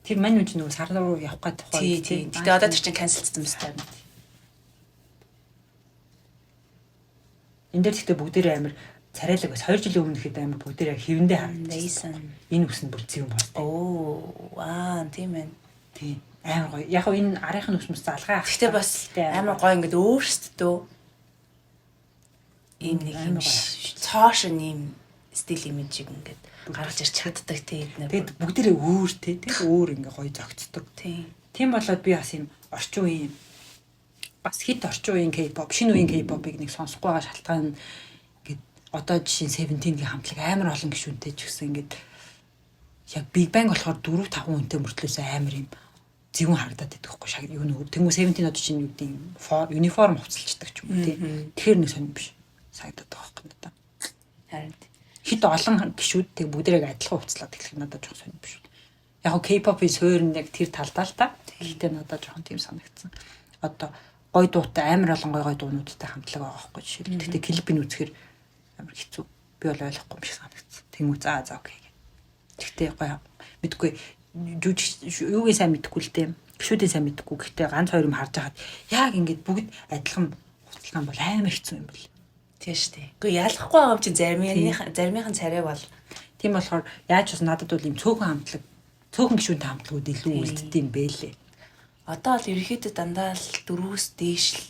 тэр мань үн чинь нөгөө саран руу явах гээд тухай. Тий. Гэтэ одоо тэр чинь канселдсан мэт байна. Энд дээр гэхдээ бүгдээрээ амар царайлаг бас 2 жилийн өмнө ихэд амар бүгдээрээ хэвэндээ харагдсан. Энэ үс нь бүр зэвэн болтой. Оо аа тийм ээ. Тийм. Амар гоё. Яг нь энэ арийнх нь үс мэс залгаа. Гэхдээ бас амар гоё ингээд өөрсдөө ийм нэг юм цоошин ийм стил имижийг ингээд гаргаж ирч чаддаг тий эднэр. Тэгэд бүгдээрээ өөр тий тэр өөр ингээ гоё зөгцдөг. Тий. Тийм болоод би бас ийм орчин үеийн бас хит орчин үеийн K-pop, шинэ үеийн K-pop-ыг нэг сонсохгүй байгаа шалтгаан нь ингээд одоо жишээ нь Seventeen-ийн хамтлаг амар олон гишүүнтэй ч гэсэн ингээд яг Big Bang болохоор 4 5 хүнтэй мөртлөөсөө амар юм зөвүүн харагдаад идэх байхгүй шаг юу нөгөө тэнгуү Seventeen одоо чинь юу гэдэг юм униформ хувцалчдаг ч юм уу тий. Тэгэхээр нэг сонир биш санагдаад байгаа байхгүй надад. Харин хит олон гишүүд тэг бүгдээрээ адилхан хувцлаад эхлэх надад жоохон сонир биш. Яг нь K-pop-ийн суурь нь яг тэр талдаа л та. Гэхдээ надад жоохон тийм санагдсан. Одоо гой дуутай амар олон гой гой дуунуудтай хамтлаг байгаа байхгүй жишээл. Гэхдээ клипийг үзэхэр амар хэцүү. Би бол ойлгохгүй юм шиг санагдсан. Тэнгүү за окей гэх. Гэхдээ гоё мэдгүй жүжиг юугийн сайн мэдхгүй л дээ. Гişүүдийн сайн мэдхгүй. Гэхдээ ганц хоёр юм харж байхад яг ингээд бүгд адилхан хувцлах юм бол амар хэцүү юм бэл. Тийм шүү дээ. Гэхдээ ялахгүй байгаа юм чинь заримынхан царай бол тийм болохоор яаж бас надад бол ийм цөөхөн хамтлаг, цөөхөн гişүүнтэй хамтлагууд илүү үлддэг юм бэлээ. Одоо л ерөнхийдөө дандаа л 4-өөс дээш л.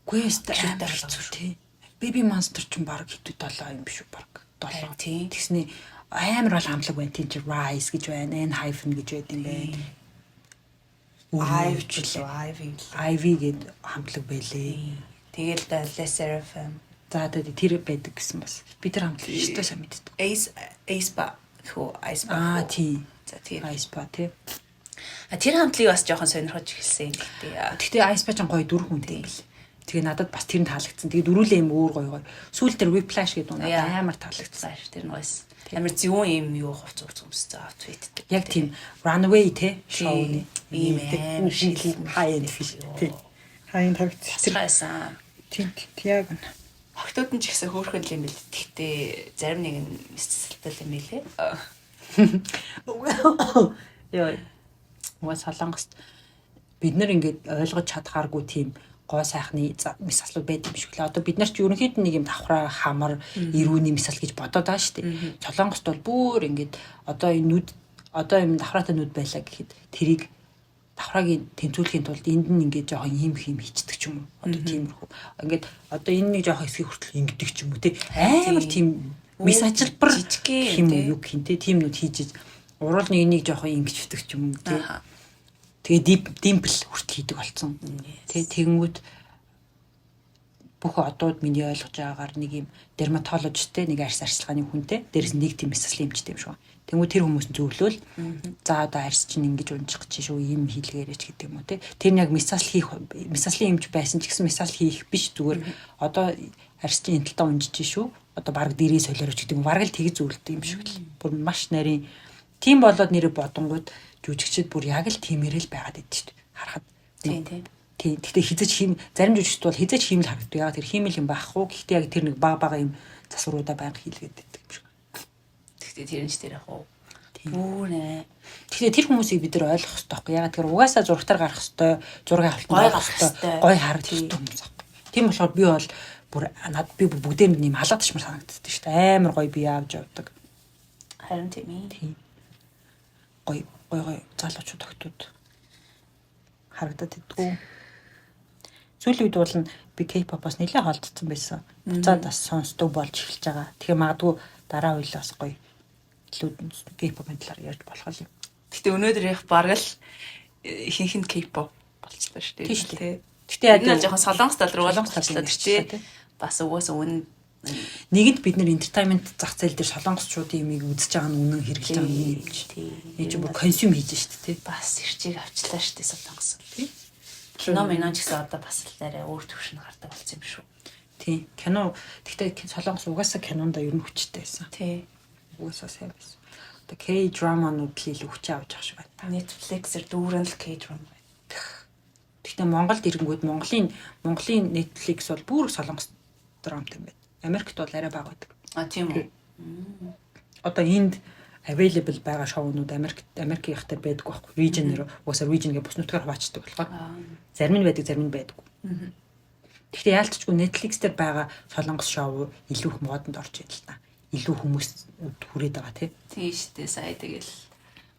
Үгүй ээ, амар хэцүү тий. Baby Monster ч баг хэдүү 7 юм биш үү баг 7. Тий. Тэгсний амар бол хамтлаг байна. Тийм чи Rise гэж байна, N hyphen гэж байд юм байна. Ivy гээд хамтлаг байлээ. Тэгэл LE SSERAFIM. За тэр байдаг гэсэн бас. Би тэр хамтлаг ёстой сайн мэддэг. Aespa хөө Aespa. Аа тий. За тэр Aespa тий. А тэр хамтлагийг бас жоохон сонирхож эхэлсэн. Гэхдээ Aespa ч гоё дөрвөн хүнтэй юм бэл. Тэгээ надад бас тэр нь таалагдсан. Тэгээ дөрүүлээ юм өөр гоё гоё. Сүүл тэр Whiplash гэдэг нь амар таалагдсан. Тэр нь гоёс. Амар зөвүүн юм юу хувц хувц өмссөн outfit. Яг тийм runway те шоуны ийм амар шил high end feel тий. High end тавигдсан. Байсан. Тийм яг үнэ. Охтууд нь ч ихсэн хөөрхөн л юм бэл. Гэхдээ зарим нэг нь мэсэлтэл юм билээ. Йоо. Угаа Солонгост бид нар ингээд ойлгож чадхааргүй тийм гоо сайхны мис аслууд байдаг юм шиг лээ. Одоо бид нар ч ерөнхийдөө нэг юм давхраа хамар эрүүний мис асал гэж бодоод байгаа шүү дээ. Солонгост бол бүр ингээд одоо энэ нүд одоо юм давхраатай нүд байлаа гэхэд тэрийг давхраагийн тэмцүүлэхийн тулд энд нь ингээд жоохон ийм хийм хийчдэг ч юм уу. Одоо тиймэрхүү. Ингээд одоо энэ нэг жоохон хэсгийг хүртэл ингэдэг ч юм уу те. Амар тийм мис ажилбар юм уу юу гэх юм те. Тийм нүд хийж уруул нэг энийг жоохон ингэчдэг ч юм уу те. Тэгээ димпл хүртэл хийдэг болсон. Тэ тэгэнгүүт бүх одууд миний ойлгож байгаагаар нэг юм дерматологчтэй нэг арьс арчилгааны хүнтэй дээрээс нэг тийм мис аслын эмчтэй юм шиг байна. Тэнгүү тэр хүмүүс нь зөвлөөл за одоо арьс чинь ингэж унжих гэж шүү ийм хийлгээрэй ч гэдэг юм уу те. Тэр нь яг мис асал хийх мис аслын эмч байсан ч гэсэн мис асал хийх биш зүгээр одоо арьс чинь энэ талтаа унжиж шүү. Одоо бараг дэрээ солиорч гэдэг юм. Бараг л тэгж зөвлөдөг юм шиг л. Бүр маш нарийн тийм болоод нэрээ бодонгууд жүжигчд бүр яг л тиймэрэл байгаад идэв шүү дээ. Харахад. Тийм тийм. Тийм. Гэхдээ хизэж хийм зарим жүжигчд бол хизэж хиймэл харагдав. Яг тэр хиймэл юм байхгүй. Гэхдээ яг тэр нэг баг бага юм засваруудаа байнга хийлгээд идэг юм шиг. Гэхдээ тэр нь ч тэр яг уу. Бүр нэ. Тэгэхээр тэр хүмүүсийг бид нар ойлгох хэрэгтэй байхгүй. Ягаад тэгэхээр угаасаа зурагтаар гарах хэрэгтэй, зураг авалтанд Гой гарах гарах хэрэгтэй, хэрэгтэй. гой харагдах хэрэгтэй хүмүүс байхгүй. Тийм болохоор би бол бүр над би бүгдээр нь юм халаадчмар санагддаг шүү дээ. Амар гоё бие авч явдаг. Харин тийм ээ. Тийм. Гоё гоё гоё залуучууд охтууд харагдаад идэггүй. Сүүлийн үед бол нь би K-pop-оос нэлээд холдсон байсан. Буцаад бас сонсдог болж эхэлж байгаа. Тэгэхээр магадгүй дараа үйл бас гоё илүү K-pop-ын талаар ярьж болох юм. Гэтэ өнөөдөр их бараг л ихэнх нь K-pop болчихлоо шүү дээ. Тийм шүү дээ. Тэ. Гэтэ яг Энэ бол жоохон солонгос тал руу Солонгос тал руу болчихлоо шүү ярьчихлаа, дээ. Бас угаас үнэн нэгэнт бид нэр entertainment зах зээл дээр солонгосчуудын юмыг үзэж байгаа нь үнэн хэрэглэж байгаа нь үнэн юм чи. Тийм. Энэ чинь бүр consume хийж шүү дээ, тий. бас ирчийг авчлаа шүү дээ солонгос. Тий. Кино мино ч гэсэн одоо бас л арай өөр төвшөнд гардаг болсон юм шүү. Тийм. Кино гэхдээ солонгос угаасаа кинонда ер нь хүчтэй байсан. Тий. Угаасаа сайн байсан. Одоо K drama-нууд л илүү хүчээ авч явах шиг байна. Netflix-ээр дүүрэн л K-drama байна. Гэхдээ Монголд ирэнгүүт Монголын Монголын Netflix бол бүр солонгос драмтай юм байна. Америкт бол арай бага байдаг. А тийм үү. Одоо энд available байгаа шоунууд Америк Америкийн их дээр байдаг байхгүй. Region-ээр угаасаа region гэ бус нутгаар хуваачдаг болохоор зарим нь байдаг, зарим нь байдаггүй. Гэхдээ яалтчгүй Netflix дээр байгаа солонгос шоу илүү их модонд орж ирэл та. Илүү хүмүүс хүрээд байгаа тий. Тийм шүү дээ. Сая тэгэл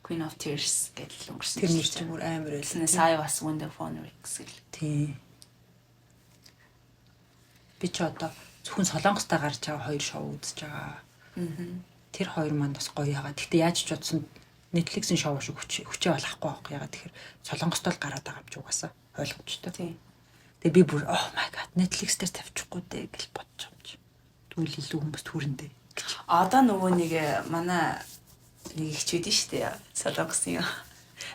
Queen of Tears гэдэл өнгөрсөн. Тэр нэр чинь бүр амар байлаа. Тэгснэ сая бас Window Phone Rix гэл. Тий. Би ч одоо зөвхөн солонгостой гарч байгаа хоёр шоу үзэж байгаа. Тэр хоёр маань бас гоё ягаа. Гэхдээ яаж ч бодсон Netflix-ийн шоу шиг хүч хүчээ бол авахгүй байхгүй ягаа. Тэгэхээр солонгостой л гараад байгаа юм чи угаасаа ойлгомжтой. Тийм. Тэгээ би бүр oh my god Netflix дээр тавьчихгүй дээ гэж бодож байгаа юм чи. Тэгвэл илүү хүмүүс түрэндээ. Одоо нөгөө нэг манай нэг ихч байдэн шүү дээ. Солонгосын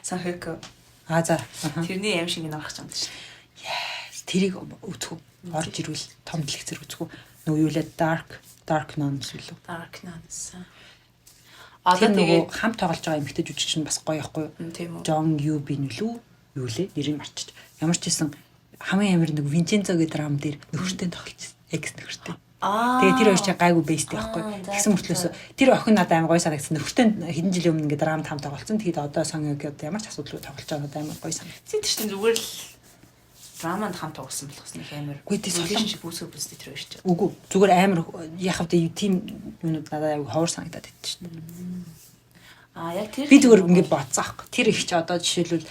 Санхэко. А за. Аха. Тэрний аим шиг нь орох юм шүү дээ. Yes. Тэрийг үзэх үү? Орж ирвэл том дэлгэцээр үзэх үү? Нөгөө юу лээ Dark Dark Nuns үлээ. Dark Nuns. Одоо Одоо нөгөө тэгээд хамт тоглож байгаа эмэгтэй жүжигч нь бас гоё ихгүй юу? Тийм үү. Жон Юбин үлээ юу лээ? Нэрийг марчиж. Ямар ч байсан хамгийн амар нэг Винченцо гэдэг драм дээр нөхөртэй тоглож экс нөхөртэй. Аа. Тэгээ тэр хоёр чинь гайгүй бейстэй байхгүй. Аа, за, Тэгсэн мөртлөөс тэр охин надад амар гоё санагдсан. Нөхөртэй хэдэн жилийн өмнө ингээд драмд хамт тоглолцсон. Тэгээд одоо Сон Хёкё ямар ч асуудалгүй тоглож байгаа надад амар гоё санагдсан. Тэр чинь зүгээр л драманд хамт тоглосон болохос нэг амар. Үгүй, тий, солон- relationship үүсгэх бүстэй тэр хоёр чинь. Үгүй зүгээр амар яхав тий тийм юунууд надад аягүй ховор санагдаад байт шүү дээ. Аа яг тэр Би зүгээр ингээд бодсон аахгүй. Тэр их чи одоо жишээлбэл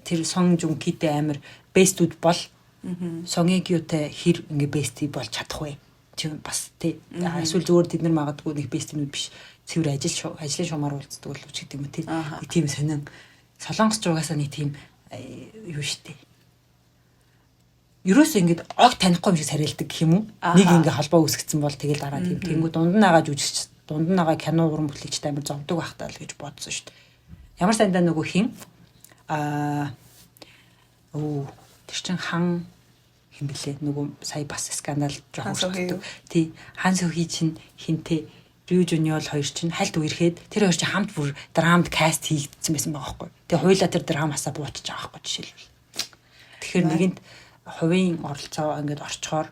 тэр Сон Жун Китэй амар бестүүд бол Сон Хёкётэй хэр ингээд бести болж чадах вэ? Чи бас тий. Эсвэл зүгээр тэд нар магадгүй нэг бестинүүд биш. Цэвэр ажил ажлын шумаар уулздаг боловч гэдэг юм уу тий. Ааха. Нэг тийм сонин Солонгос ч угаасаа нэг тийм юу штэ. Ерөөсөө ингээд ог танихгүй юм шиг сарилдаг гэх юм уу? Нэг Ааха. ингээд холбоо үүсгэсэн бол тэгэл дараа тийм. Тэнгүү дунд нь агаа жүжигч, дунд нь агаа кино уран бүтлэгчтэй амар зовдөг байх таа л гэж бодсон шүү дээ. Ямар сандаа нөгөө хин аа өө тэр чин хан хин блэ нөгөө сая бас скандал Хан жоохон Сохи өртдөг. Тий Хан Сохи чин хинтээ Рю Жуниол хоёр чин хальт үерхэд тэр хоёр чин хамт бүр драмд каст хийгдсэн байсан байгаа байхгүй. Тэгээ хоёулаа тэр драмасаа буучиж байгаа байхгүй жишээлбэл. Тэгэхээр нэгэнт хувийн оролцоо ингээд орчхоор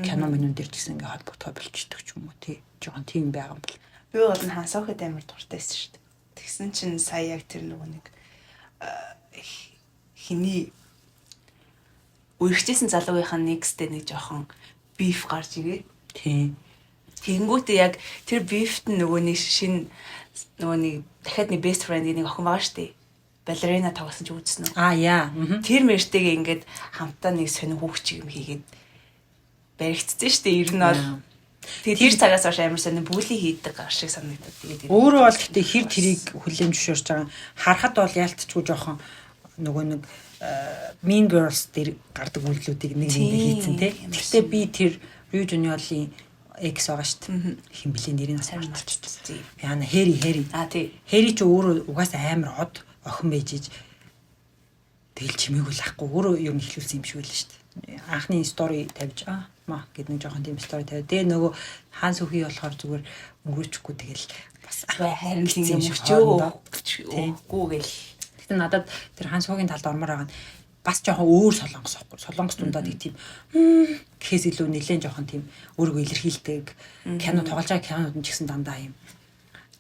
кино минь дээр ч гэсэн ингээд холбогдохоо болчихдог ч юм уу тий. Жохон тийм байгаа юм бэл. Би бол нь Хан Сохид амар дуртай байсан шүү дээ. Тэгсэн чинь сая яг тэр нөгөө нэг хиний үерхжсэн залуугийнх нь нэгстэй нэг жоохон биф гарч ирээ. Тий. Тэгэнгүүтээ яг тэр бифт нь нөгөө нэг шин нөгөө нэг дахиад нэг best friend нэг охин байгаа шүү дээ. Балерина тоглосон ч үзсэн үү? Аа яа. Мгм. Тэр мэртэйгээ ингээд хамтдаа нэг сонин хүүхч юм хийгээд баригдсан шүү дээ. Ер нь бол тэгээд тэр цагаас хойш амар сонин бүли хийдэг гар шиг санагдаад тэгээд Өөрөө бол гэтээ хэр тэрийг хүлээн зөвшөөрч байгаа юм. Харахад бол яалтчгүй жоохон нөгөө нэг Mean Girls дээр гардаг үйлдэлүүдийг нэг нэгэндээ хийцэн тий. Тийм, Гэхдээ би тэр Ryu Junior-ийн ex байгаа шүү дээ. Хин блэ нэрийг бас мартчихсан. Яна Хэри Хэри. А тий. Хэри ч өөрөө угаасаа амар од охин байж иж тэгэл чимээгүй л ахгүй өөрөө ер нь эхлүүлсэн юм шиг байл шүү дээ. Анхны story тавьж аа ма гэд нэг жоохон тийм story тавиад. Тэгээ нөгөө Хаан Сүхий болохоор зүгээр өнгөрөөчихгүй тэгэл бас Харин битсэн тийм юм шиг мөчөө хоорондоо. Тийм. өгөхгүй гэл. Гэтэ надад тэр Хаан Сүхийн талд ормоор байгаа нь бас жоохон өөр солонгос аахгүй. Солонгос дундаа нэг тийм гэхээс илүү нэлээд жоохон тийм өөрийгөө илэрхийлдэг кино тоглож байгаа кинонууд нь ч гэсэн дандаа юм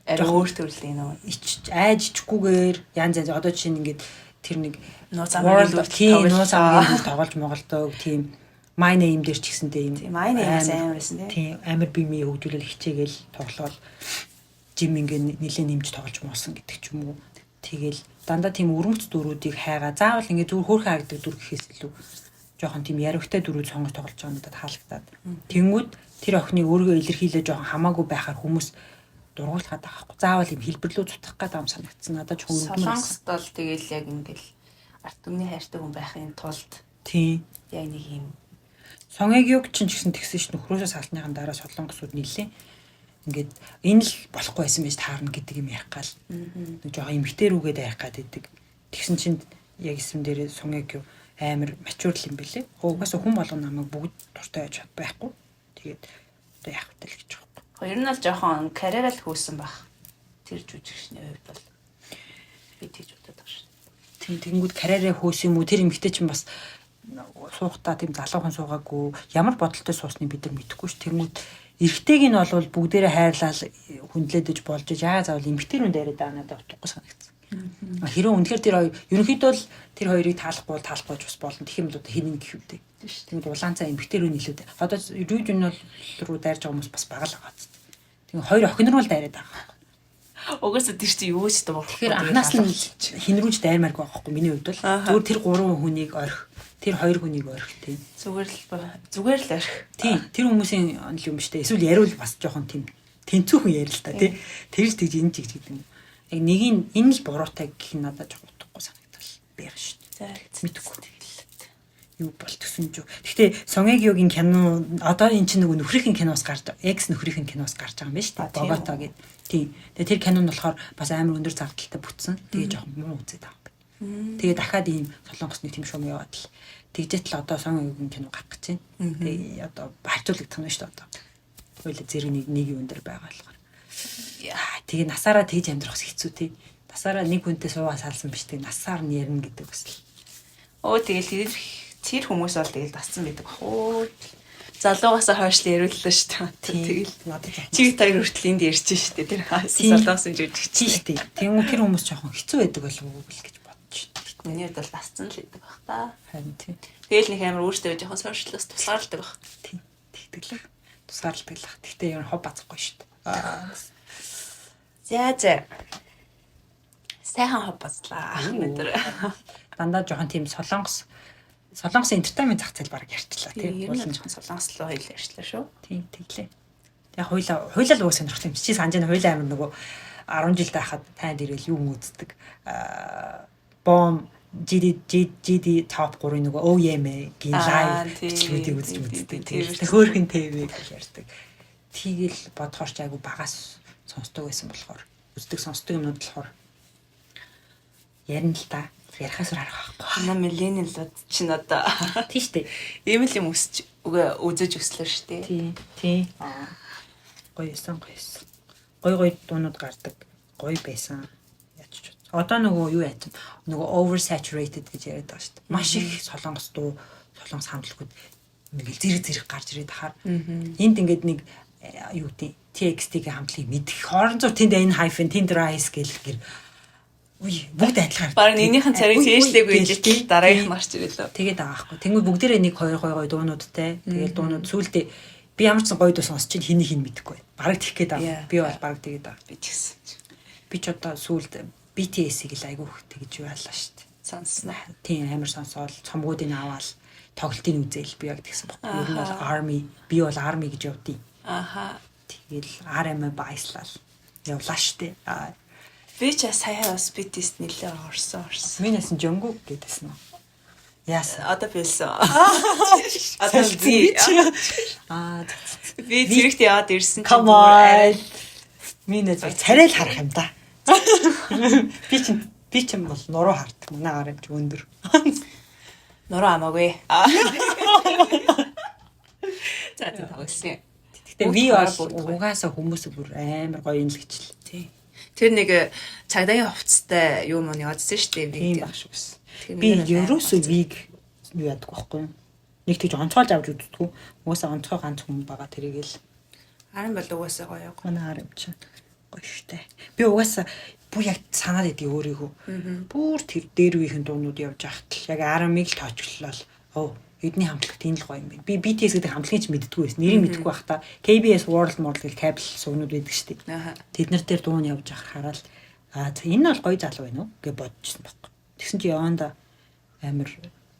Арай өөр төрлийн нөө ич айж ичгүүгээр янз янз одоо жишээ нь ингээд тэр нэг Нууц амгийн дүр нууц амгийн дүр тоглож моголдог тийм My Name дээр ч гэсэнтэй юм. Тийм, My Name бас амар байсан тийм. Амар бие мие хөгжүүлэл хичээгээл тоглоол жим ингээ нилээ нэмж тоглож муусан гэдэг ч юм уу. Тэгэл дандаа тийм өрөмц дүрүүдийг хайгаа заавал ингээ зүгээр хөөрхөн харагдаг дүр гэхээс илүү жоохон тийм яривхтай дүрүүд сонгож тоглож байгаа надад таалагдаад. Тэнгүүд тэр охиныг өөрийгөө илэрхийлээ жоохон хамаагүй байхаар хүмүүс дургуулгаад байгаа байхгүй. Заавал юм хэлбэрлүү зутгах гэдэг юм санагдсан. Надад ч хөрөнгө. Солонгост бол тэгэл яг ингээл ард түмний хайртай хүн байхын тулд тийм яг нэг юм Сонгэгюг чинь ч гэсэн тэгсэн ш нөхрөөсөө салсныхан дараа солонгосууд нилээ ингээд энэ л болохгүй байсан байж таарна гэдэг юм ярих гал. Нэг жоохон эмгтээ рүүгээ дайрах гад идэг. Тэгсэн чинь яг эсэм дээрээ Сонгэгю амар мачур юм бэлээ. Угаасаа хүн болгон намайг бүгд дуртай байж чад байхгүй. Тэгээд одоо яах вэ л гэж байгаа юм. Ер нь бол жоохон карьераа л хөөсөн баг. Тэр жүжигчний хувьд бол би тэгж бодод байгаа шүү. Тийм, тэгэнгүүт карьераа хөөсөн юм уу? Тэр эмгтээ чинь бас суухтаа тийм залуухан суугаагүй ямар бодолтой суусныг бид нар мэдэхгүй ш. Тэнгүүд эрэгтэйг нь бол бүгдээрээ хайрлал хүндлээд иж болж яа заавал эмэгтэй рүү дайраад байгаа надад утгагүй санагдсан. Хэрвээ үнэхээр тэр хоёр ерөнхийдөө л тэр хоёрыг таалахгүй бол таалахгүй ч бас болно. Тэгэх юм бол одоо хин гэх үү. Тэнгүүд улаан цаа эмэгтэй рүү нөлөөд. Одоо Рүжүнол руу дайрж байгаа хүмүүс бас бага л байгаа. Тэгээ хоёр охин руу л дайраад байгаа. Угаасаа тэр чинь юу ч дурах. Тэгэхээр анхнаас нь хин рүү ч дайрмааргүй байгаа байхгүй миний хувьд бол. Зүгээр тэр гурван хүнийг орхи, тэр хоёр хүнийг орхи тийм. Зүгээр л орхи. Тийм, тэр хүмүүсийн онол юм шүү дээ. Эсвэл яриул бас жоохон тийм тэнцүүхэн ярил л та тий. Тэр ч тэгж энэ ч тэгж гэдэг юм. Яг нэгийг энэ л буруутай гэх нь надад жоохон утгагүй санагдал байх шүү дээ. Мэдгүй тэгэл. Юу бол төсөн ч. Гэхдээ Сонгэгюгийн кино одоо эн чинь нөгөө нөхрийнхэн киноос гарч экс нөхрийнхэн киноос гарч байгаа юм байна шүү дээ. Богото гэдэг. Тийм. Тэгээ тэр кино нь болохоор бас амар өндөр зардалтай бүтсэн. Тэгээ жоохон муу үзээд байгаа юм байна. Тэгээ дахиад ийм солонгос нэг тийм шум яваад л тэгжээт л одоо Сонгэгюгийн кино гарах гэж байна. Тэгээ одоо харьцуулагдах нь шүү дээ одоо. Хоёул зэрэг нэг юун дээр байгаа болохоор. Яа, тэгээ насаараа тэгж амьдрах бас хэцүү тий. Насаараа нэг хүнтэй суугаа салсан биш тэгээ насаар нь ярина гэдэг бас л. Өө тэгэл тэр хүмүүс бол тэгэл дассан байдаг бах уу. Залуугаасаа хойш л яриуллаа шүү дээ. Тэгэл надад чи хоёр хүртэл энд ярьж шүү дээ. Тэр солонгосын жүжигч шүү дээ. Тэнгүү тэр хүмүүс жоохон хэцүү байдаг болов уу гэж бодож шүү дээ. Миний хувьд бол дассан л байдаг бах та. Харин тийм. Тэгэл нэг амар өөртөө жоохон сошиалоос тусгаарладаг бах. Тийм. Тэгдэг л. Тусгаарладаг л. Тэгтээ ер нь хов бацхгүй шүү дээ. За за. Сайхан хов бацлаа. Өнөөдөр дандаа жоохон тийм солонгос entertainment зах зээл баг ярьчлаа тийм. Ер нь жоохон солонгос руу хоёул ярьчлаа шүү. Тийм, тэглээ. Яг хуйлаа л уг сонирхолтой юм. Чи санаж байна хуйлаа амар нөгөө 10 жил байхад танд ирэл юу үздэг. Бом GD top 3-ын нөгөө OEM-гийн live бичлэгүүдийг үзэж үздэг. Тэг хөөрхөн ТV гэж ярьдаг. Тэгэл бодохоор ч айгу багаас сонсдог байсан болохоор үздэг сонсдог юмнууд болохоор ярина л та. Ярихаас өөр арга байхгүй. Манай миллениалууд чинь одоо тийм шүү дээ. Ийм л юм өсч үзэж өслөө шүү дээ. Тийм. Тийм. Гоё байсан, гоё байсан. Гоё гоё дуунууд гардаг. Гоё байсан. Яаж ч. Одоо нөгөө юу яач нөгөө oversaturated гэж яриад байгаа шүү дээ. Маш их солонгос дуу, солонгос хамтлагууд ингээл зэрэг зэрэг гарч ирээд хахаар. Энд ингээд нэг юу гэдэг TXT-ийн хамтлагийг мэдэх. Хоорон зур тэнд энэ hyphen, тэнд rise гэл гэр үе бүгд адилхан. Бараг нэгнийхэн царийг цээжлээгүй гэж дараагийнх нь гарч ирээлээ. Тэгээд байгаа байхгүй. Тэнгүүд бүгдээрээ нэг хоёр гой гой дуунуудтай. Тэгээд дуунууд сүулдэ би ямар ч сан гоё дуу сонсч чинь хэний хин мэдэхгүй. Бараг тэгэх гээд байгаа. Би бол бараг тэгээд байгаа. Би ч гэсэн. Би ч одоо сүулд BTS-ийг л айгүйх тэгж байлаа шүү дээ. Сонссноо. Тийм амар сонсоол цомгуудыг аваал тоглолтыг үзээл би яг тэгсэн баггүй. Ер нь бол Army, би бол Army гэж явдیں۔ Аха. Тэгэл RM байслал явлаа шүү дээ. Би ч сая бас BTS нэлээ орсон. Миний насан Jungkook гэдээсэн үү? Яасан? Одоо билсэн. Одоо би. Аа би зэрэгт яваад ирсэн чинь бүр миний царай л харах юм да. Би чинь бол нуруу хардаг. Манай гар юм чи өндөр. Нуруу хамаагүй. За за тоглосон. Гэтэ би бол угаасаа хүмүүс бүр амар гоё юм л гэжл. Тий. Тэр нэг цагдаагийн хувцастай юм уу яваадсэн шүү дээ. Тийм баг шүү гэсэн. Би ерөөсөө виг юу яадаг байхгүй юу? Нэг тэгж онцгойлж авч үздэг. Угаасаа онцгой ганц хүн байгаа тэрийг л. Харин бол угаасаа гоё. Манай хар юм чи. Гоё штэ. Би угаасаа бүр яг санаад идэв өөрийгөө. Бүр тэр дээр үеийнхэн дуунууд явж байхад л яг RM-ыг л тоочглол. Оо, эдний хамтлагт энэ л гоё юм байна. Би BTS гэдэг хамтлагийг ч мэддэггүй байсан. Нэрийг мэдэхгүй байхдаа KBS World Model гэх кабель сувнууд байдаг штэ. Тэд нар дээр дуу нь явж байхаар хараад аа за, энэ бол гоё залуу байна уу гэж бодчихсон байхгүй. Тэгсэн чи яванда амар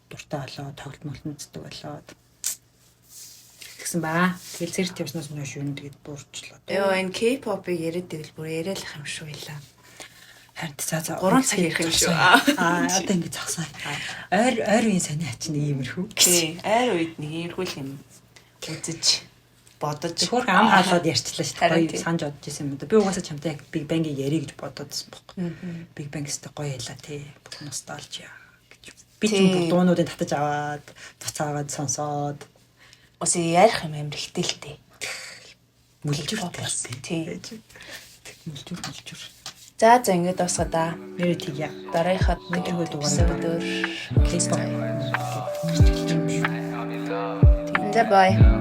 дуртай болоо, тоглолт молт үздэг болоод тэгсэн ба. Тэгэл цэрт явснаас нь хойш юу нэг тэгээд буурчлаа. Йоо, энэ K-pop-ыг яриад байвал бүр яриалах юм шүү байлаа. Харин за. 3 цаг ярих юм шүү. Аа, одоо ингэ зогсоо. Ойр ойр үеийн сони ач нэг иймэрхүү. Тий, ойр үед нэг иймэрхүү л юм үзэж бодож. Хөөх ам хаалаад ярьчлаа шүү дээ. Гоё санаж бодож исэн юм да. Би угаасаа чамтай яг Big Bang-ийг ярих гэж бодоодсэн байхгүй. Big Bang гэстэй гоё ялаа тий. Бүх ностальжиа гэж. Би ч бүх дуунуудыг татаж аваад, буцаагаад сонсоод Ус ярих юм амар ихтэй л дээ. Мүлжүртэй. Тий. Мүлжүр мүлжүр. За, ингээд дуусгаа да. Нэрээ тэгье. Дараагийнхаа Мэдээгүй дугаар дугаар. K-pop. За, bye.